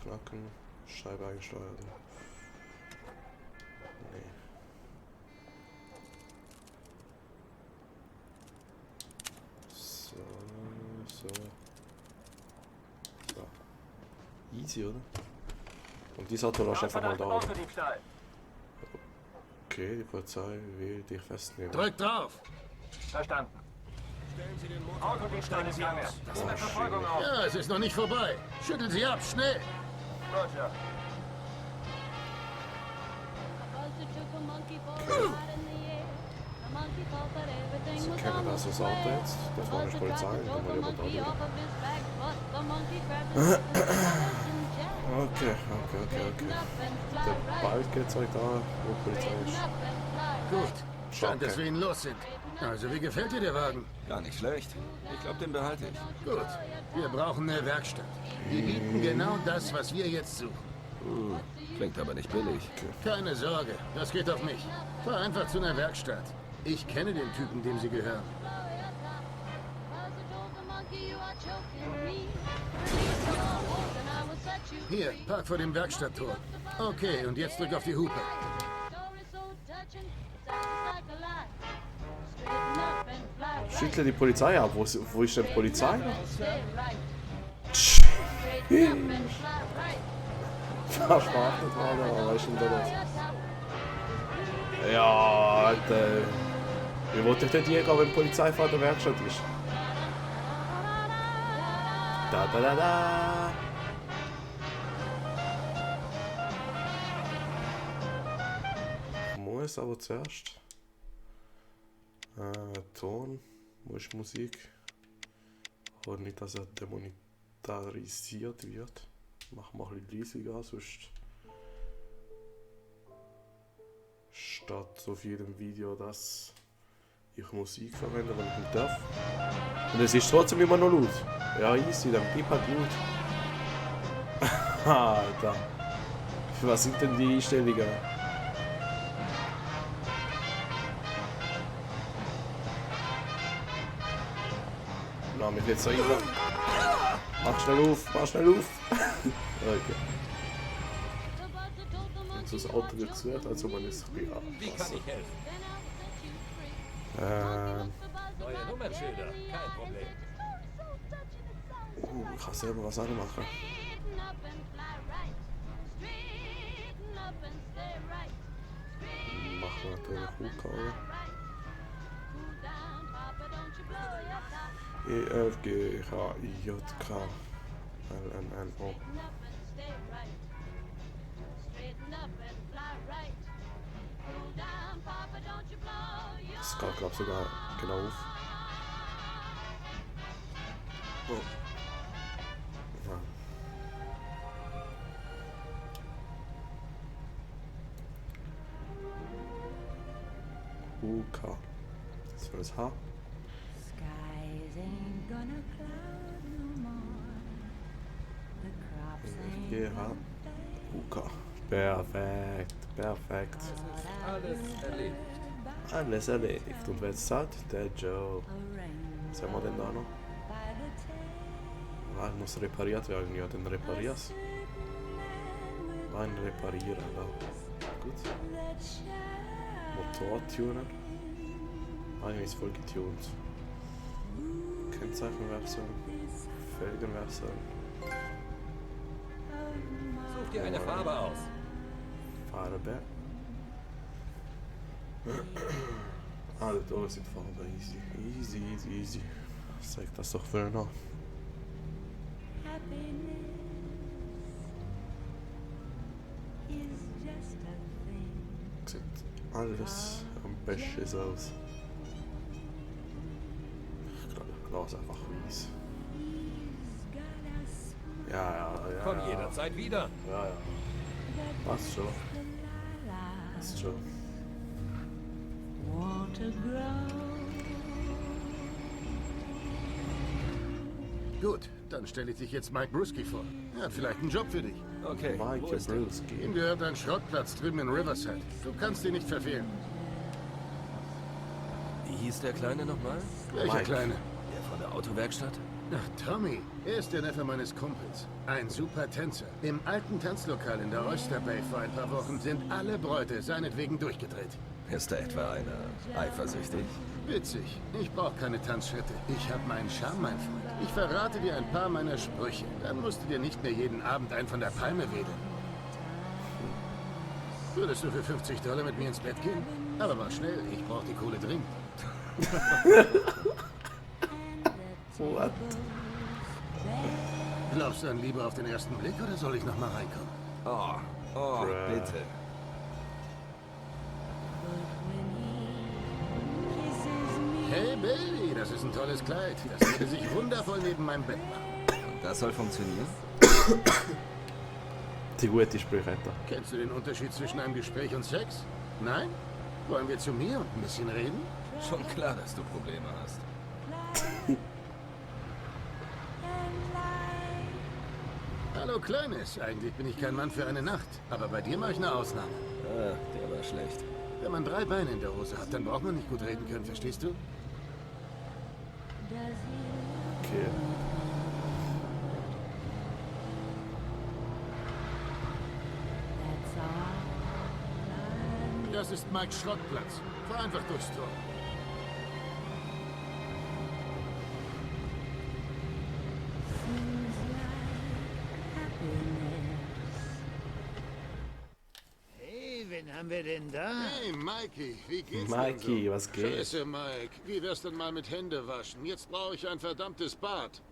knacken. Scheibe einsteuern. Nee. So. Easy, oder? Und die Auto lässt einfach mal da. Okay, die Polizei will dich festnehmen. Drück drauf! Verstanden. Autodiebstahl ist lange. Das ist Verfolgung auf. Ja, es ist noch nicht vorbei. Schüttel sie ab, schnell! Roger. Sie kennen also das Auto jetzt. Das war nicht Polizei. Dann mal über da drüber. Okay. Der Balken zeigt da, wo die Polizei ist. Gut, scheint, dass wir ihn los sind. Also, wie gefällt dir der Wagen? Gar nicht schlecht. Ich glaube, den behalte ich. Gut, wir brauchen eine Werkstatt. Die bieten genau das, was wir jetzt suchen. Klingt aber nicht billig. Keine Sorge, das geht auf mich. Fahr einfach zu einer Werkstatt. Ich kenne den Typen, dem sie gehören. Hier, park vor dem Werkstatttor. Okay, und jetzt drück auf die Hupe. Schüttle die Polizei ab. Wo ist denn die Polizei? Verspachtet worden, aber weißt du denn das? Ja, Alter. Wie wollte ich denn hier gehen, wenn die Polizei vor der Werkstatt ist? Da. Ich muss aber zuerst. Ton. Wo ist Musik? Und nicht, dass er demonetarisiert wird. Mach mal ein bisschen leisiger, sonst steht auf jedem Video, dass ich Musik verwende, wenn ich nicht darf. Und es ist trotzdem immer noch laut. Ja, easy, dann bleib halt laut. Alter. Was sind denn die Einstellungen? Na, mich jetzt so rein. Mach schnell auf. Okay. Und so das Auto wird gesucht, also man ist Wie kann ich helfen? Neue Nummernschilder, kein Problem. Ich kann selber was anmachen. Machen wir natürlich Hukau. EFGHIJK LNNO. Das geht, glaube ich, sogar genau auf. Oh. Ja. UK. Das war das H. EFGH UK. Perfekt. Alles erledigt. Alles erledigt. Und wer jetzt sagt? Der Joe. Was haben wir denn da noch? Ah, muss repariert werden. Ja, dann reparier's. Nein, reparieren. Ja. Gut. Motortuner. Eigentlich ist voll getuned. Kennzeichenwechsel. Felgenwechsel. Such dir eine Farbe aus. Farbe. Alle da sind Farbe. Easy. Zeig das doch für noch. Sieht alles am besten aus. Ich lasse einfach weiß. Ja. Komm jederzeit wieder. Ja. Passt schon. Gut, dann stelle ich dich jetzt Mike Bruski vor. Er hat vielleicht einen Job für dich. Okay, wo Mike ist der? Bruski. Ihm gehört ein Schrottplatz drüben in Riverside. Du kannst ihn nicht verfehlen. Wie hieß der Kleine nochmal? Welcher Mike. Kleine? Der von der Autowerkstatt? Ach, Tommy, er ist der Neffe meines Kumpels. Ein super Tänzer. Im alten Tanzlokal in der Oyster Bay vor ein paar Wochen sind alle Bräute seinetwegen durchgedreht. Ist da etwa einer eifersüchtig? Witzig. Ich brauche keine Tanzschritte. Ich habe meinen Charme, mein Freund. Ich verrate dir ein paar meiner Sprüche. Dann musst du dir nicht mehr jeden Abend einen von der Palme wedeln. Würdest du für $50 mit mir ins Bett gehen? Aber mach schnell, ich brauche die Kohle dringend. What? Glaubst du dann lieber auf den ersten Blick oder soll ich noch mal reinkommen? Oh, Bruh. bitte. Hey Baby, das ist ein tolles Kleid. Das würde sich wundervoll neben meinem Bett machen. Und das soll funktionieren? Die gute Sprüche hat er. Kennst du den Unterschied zwischen einem Gespräch und Sex? Nein? Wollen wir zu mir und ein bisschen reden? Schon klar, dass du Probleme hast. Hallo Kleines, eigentlich bin ich kein Mann für eine Nacht. Aber bei dir mache ich eine Ausnahme. Ah, der war schlecht. Wenn man 3 Beine in der Hose hat, dann braucht man nicht gut reden können, verstehst du? Okay. Das ist Mikes Schrottplatz. Fahr einfach durchs Tor. Hey, wen haben wir denn da? Hey Mikey, wie geht's Mikey, denn so? was geht? Scheiße, Mike. Wie wär's denn mal mit Hände waschen? Jetzt brauche ich ein verdammtes Bad.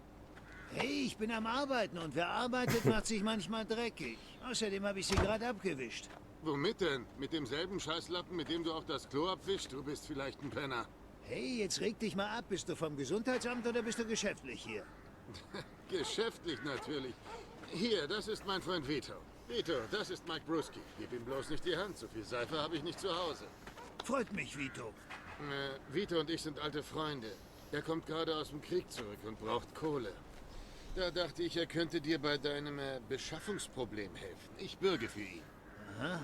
Hey, ich bin am Arbeiten und wer arbeitet, macht sich manchmal dreckig. Außerdem habe ich sie gerade abgewischt. Womit denn? Mit demselben Scheißlappen, mit dem du auch das Klo abwischst? Du bist vielleicht ein Penner. Hey, jetzt reg dich mal ab. Bist du vom Gesundheitsamt oder bist du geschäftlich hier? Geschäftlich natürlich. Hier, das ist mein Freund Vito. Vito, das ist Mike Bruski. Gib ihm bloß nicht die Hand. So viel Seife habe ich nicht zu Hause. Freut mich, Vito. Vito und ich sind alte Freunde. Er kommt gerade aus dem Krieg zurück und braucht Kohle. Da dachte ich, er könnte dir bei deinem Beschaffungsproblem helfen. Ich bürge für ihn. Aha,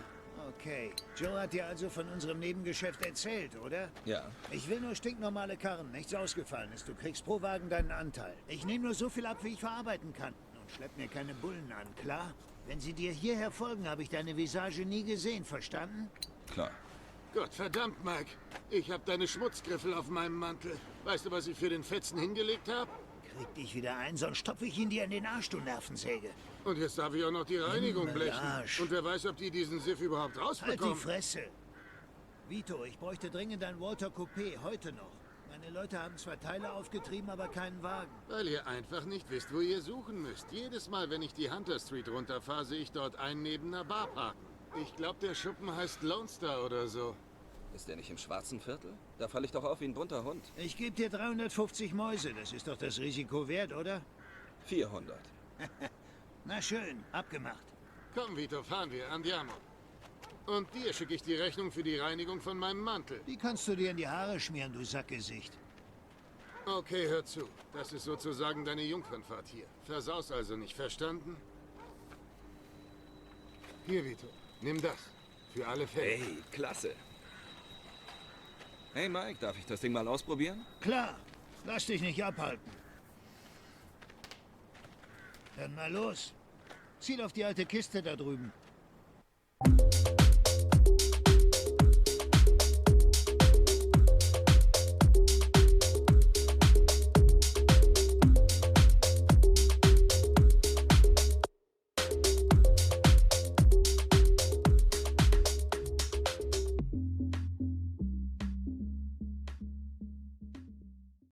okay. Joe hat dir also von unserem Nebengeschäft erzählt, oder? Ja. Ich will nur stinknormale Karren, nichts Ausgefallenes. Du kriegst pro Wagen deinen Anteil. Ich nehme nur so viel ab, wie ich verarbeiten kann. Und schlepp mir keine Bullen an, klar? Wenn sie dir hierher folgen, habe ich deine Visage nie gesehen, verstanden? Klar. Gott verdammt, Mike. Ich habe deine Schmutzgriffel auf meinem Mantel. Weißt du, was ich für den Fetzen hingelegt habe? Krieg dich wieder ein, sonst stopfe ich ihn dir in den Arsch, du Nervensäge. Und jetzt darf ich auch noch die Reinigung blechen. Arsch. Und wer weiß, ob die diesen Siff überhaupt Halt die rausbekommen. Fresse! Vito, ich bräuchte dringend ein Walter Coupé, heute noch. Meine Leute haben zwar Teile aufgetrieben, aber keinen Wagen. Weil ihr einfach nicht wisst, wo ihr suchen müsst. Jedes Mal, wenn ich die Hunter Street runterfahre, sehe ich dort einen neben einer Bar parken. Ich glaube, der Schuppen heißt Lone Star oder so. Ist der nicht im schwarzen Viertel? Da falle ich doch auf wie ein bunter Hund. Ich gebe dir 350 Mäuse, das ist doch das Risiko wert, oder? 400. Na schön, abgemacht. Komm, Vito, fahren wir. Andiamo. Und dir schicke ich die Rechnung für die Reinigung von meinem Mantel. Die kannst du dir in die Haare schmieren, du Sackgesicht. Okay, hör zu. Das ist sozusagen deine Jungfernfahrt hier. Versaus also nicht, verstanden? Hier, Vito. Nimm das. Für alle Fälle. Hey, klasse. Hey Mike, darf ich das Ding mal ausprobieren? Klar, lass dich nicht abhalten. Dann mal los. Ziel auf die alte Kiste da drüben.